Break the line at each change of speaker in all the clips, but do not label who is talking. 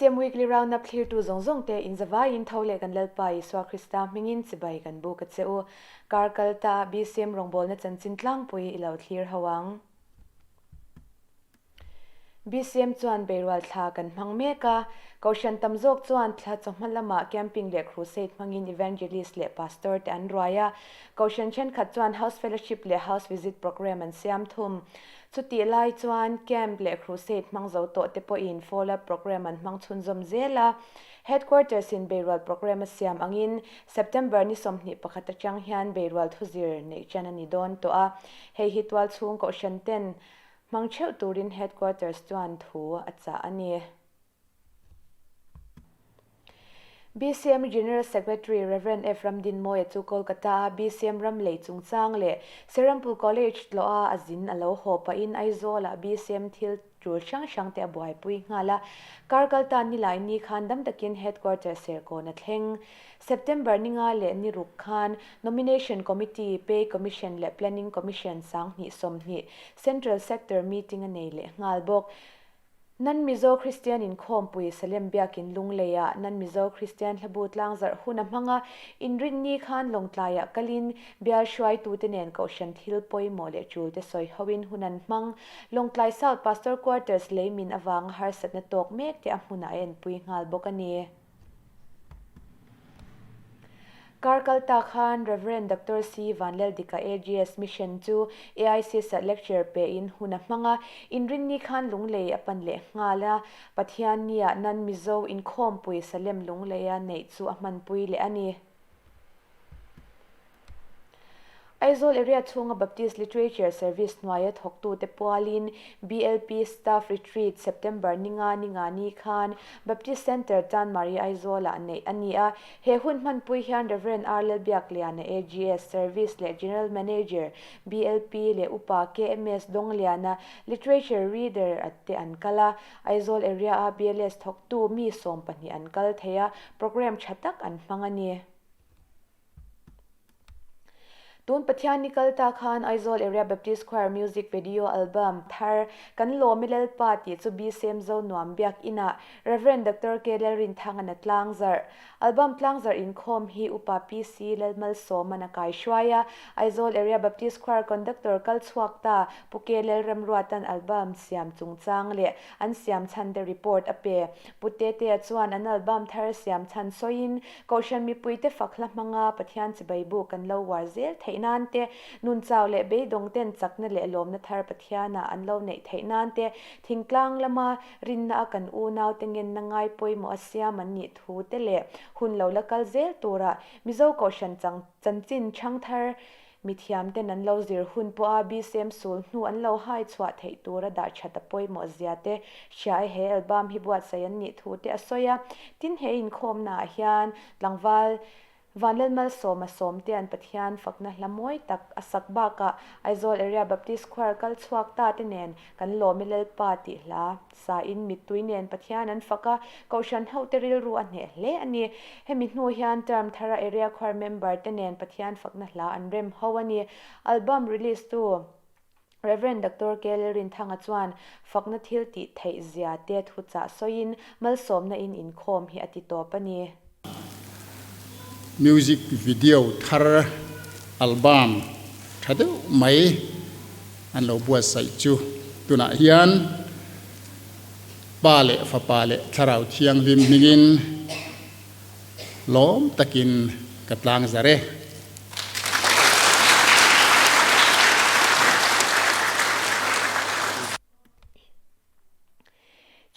BCM Weekly Roundup thlirtu zawng zawng te in zavaiin tho leh kan Lalpa Isua Krista hmingin chibai kan buk a che u. Kar kal ta BCM rawngbawlna chanchin tlangpui i lo thlir ho ang. BCM chuan beirual thla kan hmang mek a, Kohhran tam zawk chuan thla chawhma lamah camping leh crusade hmangin evangelist leh pastor te an ruai a, Kohhran thenkhat chuan house fellowship leh house visit programme an siam thum. Chutih lai chuan camp leh crusade hmang zo tawh te pawhin follow up programme an hmang chhunzawm zel a, Headquarters in beirual programme a siam angin September ni 21 atang hian beirual thuzir neih ṭan a ni dawn tawh a, hei hi tualchhung Kohhran ten Hmang theuh turin Headquarters chuan thu a chah a ni. BCM General Secretary Rev. F. Ramdinmawia chu Kolkata-a BCM ram lei chungchang leh Serampur College tlawha a zin a lo haw pahin Aizawl-ah BCM thil tul hrang hrang te a buaipui nghal a. Kar kal tan nilai ni khan dam takin Headquarters Serkawn a thleng. September ni nga leh ni ruk khan Nomination Committee, Pay Commission leh Planning Commission 2020 Central Sector meeting a nei leh nghal bawk. Nan Mizo Kristian Inkhawmpui Salem Biakin Lungleiah Nan Mizo Kristian Hlabu tlangzarh hun a hmang a, inrinni khan Lawngtlaiah kalin bial hruaitute nen Kohhran thil pawimawh leh tulte sawi hoin hun an hmang. Lawngtlai South Pastor Quarters leimin avanga harsatna tawk mek te a hmunah a enpui nghal bawk a ni. Kar kal ta khan Rev. Doctor C. Vanlaldika AGS Mission chu AICS-ah lecture pein hun a hmang a, inrinni khan Lunglei a pan leh nghal a, Pathiannia nan Mizo inkhawmpui Salem Lungleia neih chu a hmanpui leh a ni. Aizawl area chhunga Baptist Literature Service hnuaia thawktute pualin BLP Staff Retreat September ni nga ni nga ni khan Baptist Centre Chanmari Aizawlah neih a ni a. He hun hmanpui hian Rev. R. Lalbiakliana AGS Service leh General Manager BLP leh Upa KMS Dawngliana Literature Reader a te an kal a. Aizawl area-a BLS thawktu mi 12 an kal thei a, programme tha tak an hmang a ni. Tun Pathian ni kal ta khan Aizawl Area Baptist Choir Music Video Album thar Kan Lawm I Lalpa tih chu BCM Zonuam Biak Inah Rev. Doctor K. Lalrinthangana tlangzarh Album tlangzarh inkhawm hi Upa PC Lalmalsawman a kai hruai a, Aizawl Area Baptist Choir Conductor kal chhuak ta Pu K. Lalremruatan album siam chungchang leh an siam chhan te report a pe. Pu Tetea chuan an album thar siam chhan sawiin Kohhran mipuite fak hla hmanga Pathian chibai bu kan lo uar zel theih nan te, nun chau leh beidawng ten chakna leh lawmna thar Pathianah an lo neih theih nan te, thingtlang lama rinna a kan unau te ngenna ngai pawimawh a siam an nih thu te leh hun lo la kal zel tura Mizo Kohhran chanchin chhangthar Mithiam ten an lo zir hun pawha BCM sul hnu an lo hai chhuah theih tura dah that a pawimawh zia te hria e he album hi buatsaih an nih thu te a sawi a. Tin he inkhawmna ah hian tlangval Vanlalmalsawma Sawmtean Pathian fakna hla mawi tak a sak bakah Aizawl Area Baptist Choir kal chhuak ta te nen kan lawm i Lalpa tih hla Sain mittui nen Pathian an fak a, Kohhran hote rilru a hneh hle a ni. Hemi hnu hian term thara Area Choir member te nen Pathian fakna hla an rem ho a ni. Album release tu Rev. Doctor K. Lalrinthanga chuan fakna thil tih theih zia te thuchah sawiin malsawmna in inkhawm hi a ti tawp a ni.
Music video thar album tha deuh mai an lo buatsaih chu tunah hian Pa leh Fapa leh Thlarau Thianghlim hmingin lawm takin ka tlang zar e.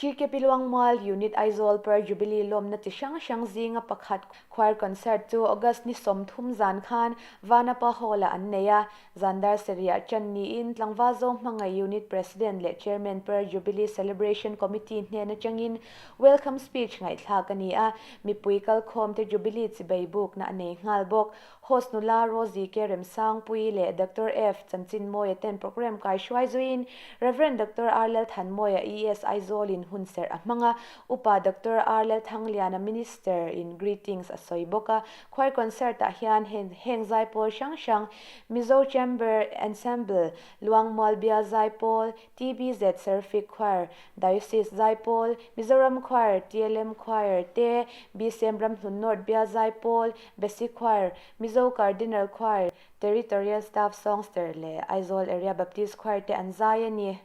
GKP Luangmual Unit Aizawl Pearl Jubilee lawmna chi hrang hrang zinga pakhat Choir Concert chu August ni 30 zan khan Vanapa Hall-ah an nei a. Zandar Seriah ṭan niin Tlangval Zawng Hmangaih Unit President leh Chairman Pearl Jubilee Celebration Committee hnen atangin Welcome Speech ngaihthlak a ni a, mipui kalkhawmte Jubilee chibei bukna a nei nghal bawk. Host nula Rosie K. Remsangpuii leh Doctor F. Chanchinmawia ten programme kai hruai zuiin Rev. Doctor R. Lalthanmawia ES Aizawlin hun hunserh a hmang a, Upa Doctor R Lalthangliana Minister in greetings a sawi bawk a. Choir concert ah hian heng zaipawl hrang hrang Mizo Chamber Ensemble, Luangmual Bial Zaipawl, TBZ Seraphic Choir, Diocese Zaipawl, Mizoram Choir, TLM Choir te, BCM Ramhlun North Bial Zaipawl, Besi Choir, Mizo Cardinal Choir, Territorial Staff Songster leh Aizawl Area Baptist Choir te an zai a ni.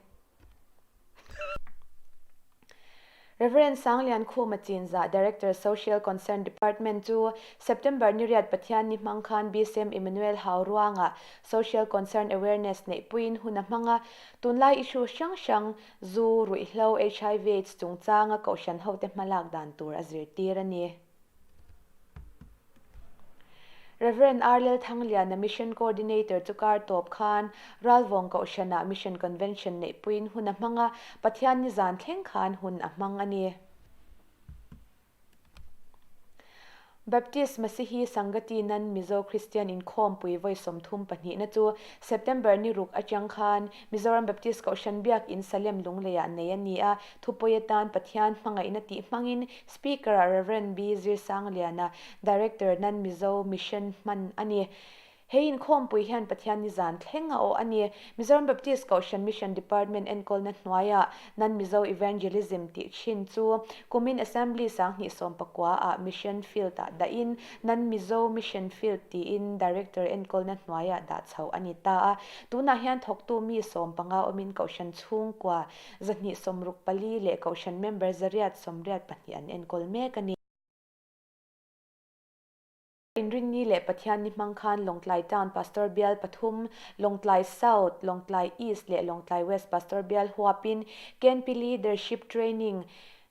Rev. Sanglian Khuma Chinzah, Director Social Concern Department chu September ni riat Pathian ni hmang khan BCM Emmanuel Hau ruangah Social Concern Awareness neihpuiin hun a hmang a, tunlai issue hrang hrang, zu, ruihhlo, HIV aids chungchanga kohhran hote hmalak dan tur a zirtir a ni. Rev. R. Lalthangliana Mission Coordinator chu kar tawp khan Ralvawng Kohhranah Mission Convention neihpuiin hun a hmang a, Pathian ni zan thleng khan hun a hmang a ni. Baptist Masihi Sangati nan Mizo Kristian Inkhawmpui vawi 32 na chu September ni ruk atang khan Mizoram Baptist Kohhran Biak In Salem Lungleiah nei a ni a, thupawi atan Pathian hmangaihna tih hmangin Speaker-ah Rev. B. Zirsangliana, Director nan Mizo Mission hman a ni. He inkhawmpui hian Pathian ni zan thleng a awh a ni. Mizoram Baptist Kohhran Mission Department enkawlna hnuaiah nan Mizo Evangelism tih thin chu kumin Assembly 2019 ah Mission Field-ah dahin nan Mizo Mission Field tiin Director enkawlna hnuaiah dah chhoh a ni ta a. Tunah hian thawktu mi 15 awmin Kohhran chhungkua 264 leh Kohhran member 182 an enkawl mek a ni. Inrinni leh Pathianni hmang khan Lawngtlai Town Pastor Bial pathum, Lawngtlai South, Lawngtlai East leh Lawngtlai West Pastor Bial huapin KNP Leadership Training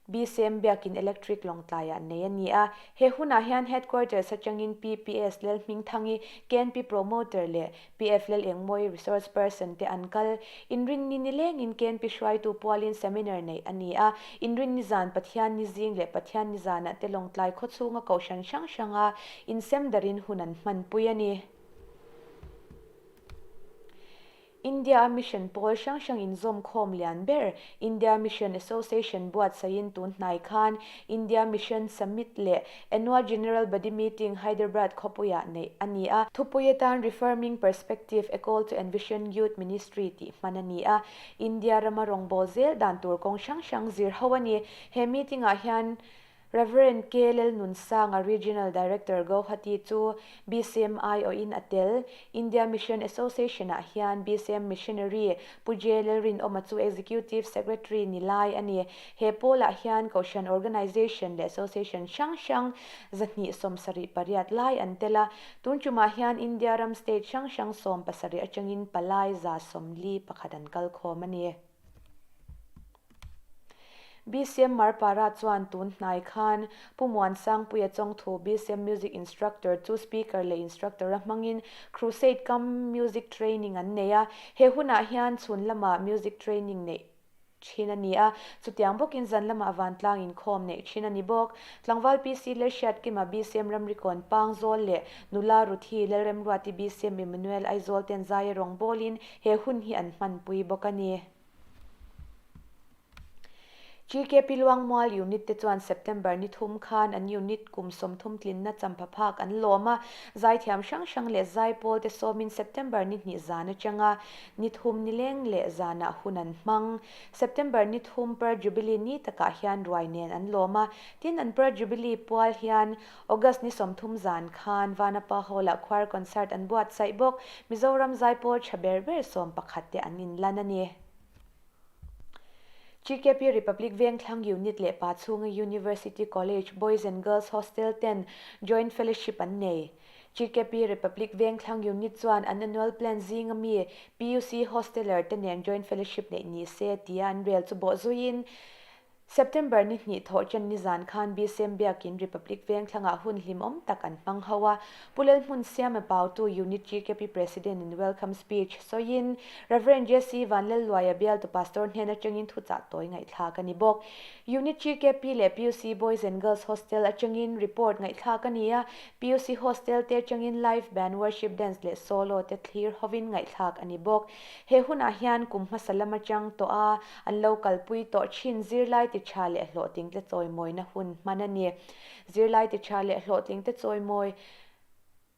BCM Biakin Electric Lawngtlaiah nei a ni a. He hunah hian Headquarters atangin PPS Lalhmingthangi, KNP Promoter leh PF Lalengmawi Resource Person te an kal. Inrinni nilengin KNP hruaitu pualin seminar neih a ni a. Inrinni zan Pathian ni zing leh Pathian ni zanah te Lawngtlai khawchhunga kohhran hrang hranga insem darin hun an hmanpui a ni. India-a mission pawl hrang hrang inzawm khawm lian ber India Mission Association buatsaihin tun hnai khan India Mission Summit leh Annual General Body Meeting Hyderabad khawpuiah neih a ni a. Thupui atan Reforming Perspective, A Call to Envision Youth Ministry tih hman a ni a. India rama rawngbâwl zel dan tur kawng hrang hrang zir ho a ni. He meeting-ah hian Rev. K. Lalnunsanga, Regional Director, Guwahati chu BCM aiawhin a tel. India Mission Association-ah hian BCM Missionary Pu J. Lalrinawma chu Executive Secretary ni lai a ni. He pawlah hian Kohhran Organization leh Association hrang hrang 278 lai an tel a. Tun tumah hian India ram state hrang hrang 17 atangin palai 141 an kal khawm a ni. BCM Marpara chuan tun hnai khan Pu Muansangpuia Chawngthu BCM Music Instructor chu Speaker leh Instructor a hmangin Crusade kam Music Training an nei a. He hunah hian chhun lamah Music Training neih thin a ni a, chutiang bawkin zan lamah vantlang inkhawm neih thin a ni bawk. Tlangval PC Lalhriatkima BCM Ramrikawn Pangzawl leh Nula Ruthi Lalremruati BCM Emmanuel Aizawl ten zaia rawngbawlin he hun hi an hmanpui bawk a ni. GKP Luangmual Unit te chuan September ni thum khan an unit kum 30 tlinna champha phak an lawm a, zaithiam hrang hrang leh zaipawl te sawmin September ni hnih zan atanga ni thum nileng leh zanah hun an hmang. September ni thum Pearl Jubilee ni takah hian ruai nen an lawm a, tin an Pearl Jubilee pual hian August ni 30 zan khan Vanapa Hall-ah Choir Concert an buatsaih bawk. Mizoram zaipawl tha ber ber 11 te an inlan a ni. GKP Republic Vengthlang Unit leh Pachhunga University College Boys and Girls Hostel ten Joint Fellowship an nei. GKP Republic Vengthlang Unit chuan an annual plan zinga mi PUC Hosteler te nen Joint Fellowship neih ni se tia an rel chu bawhzuiin September ni hnih thawh chen ni zan khan BCM Biakin Republic Vengthlangah hun hlimawm tak an hmang ho a. Pu Lalhmun Siama Pautu Unit GKP President in welcome speech sawiin Rev. JC Vanlalluaia bialtu Pastor hnen atangin thuchah tawi ngaihthlak a ni bawk. Unit GKP leh PUC Boys and Girls Hostel atangin report ngaihthlak a ni a, PUC Hostel te atangin live band, worship dance leh solo te thlir hovin ngaihthlak a ni bawk. He hunah hian kum hmasa lam atang tawh a an lo kalpui tawh thin zirlai te. ti tha leh hlawhtlingte chawimawina hun hman a ni. Zirlai ti tha leh hlawhtlingte chawimawi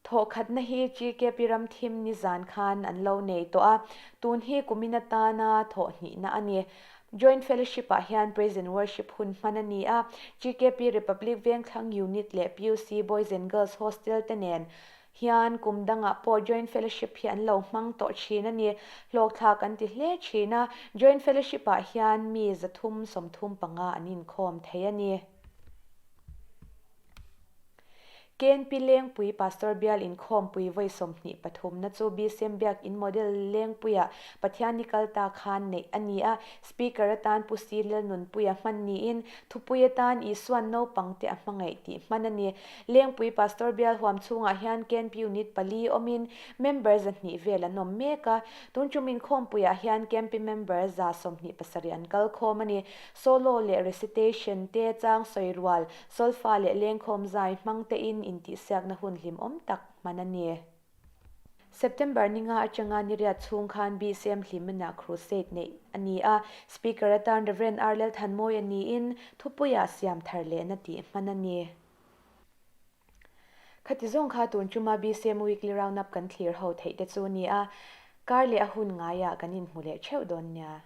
thawhkhatna hi GKP Ramthim nizan khan an lo nei tawh a, tun hi kumin atana thawhhnihna a ni. Joint Fellowship ah hian Praise and Worship hun hman a ni a, GKP Republic Vengthlang Unit leh PUC Boys and Girls Hostel te nen hian kum dangah pawh Joint Fellowship hi an lo hmang tawh thin a ni. Hlawkthlak an ti hle thin a, Joint Fellowship ah hian mi 335 an inkhawm thei a ni. KNP Lengpui Pastor Bial Inkhawmpui vawi 23 na chu BCM Biakin Model Lengpuia Pathian ni kal ta khan neih a ni a, Speaker atan Pu Si Lalnunpuia hman niin thupui atan Isuan naupang te a hmangaih tih hman a ni. Lengpui Pastor Bial huam chhungah hian KNP Unit pali awmin member 200 vel an awm mek a, tun tum inkhawmpuiah hian KNP member 127 an kal khawm a ni. Solo leh recitation te chang sawi rual, solfa leh lengkhawm zai hmang tein intihsiakna hun hlimawm tak hman a ni. September ninga atanga niriat chhung khan BCM Hlimna Crusade neih a ni a, Speaker atan Rev. R. Lalthanmawi a niin thupuia siam thar lehna tih hman a ni. Khati zawng kha tun tuma BCM Weekly Roundup kan thlir ho theih te chu a ni a, kar leh a hun ngaiah kan inhmu leh theuh dawn nia.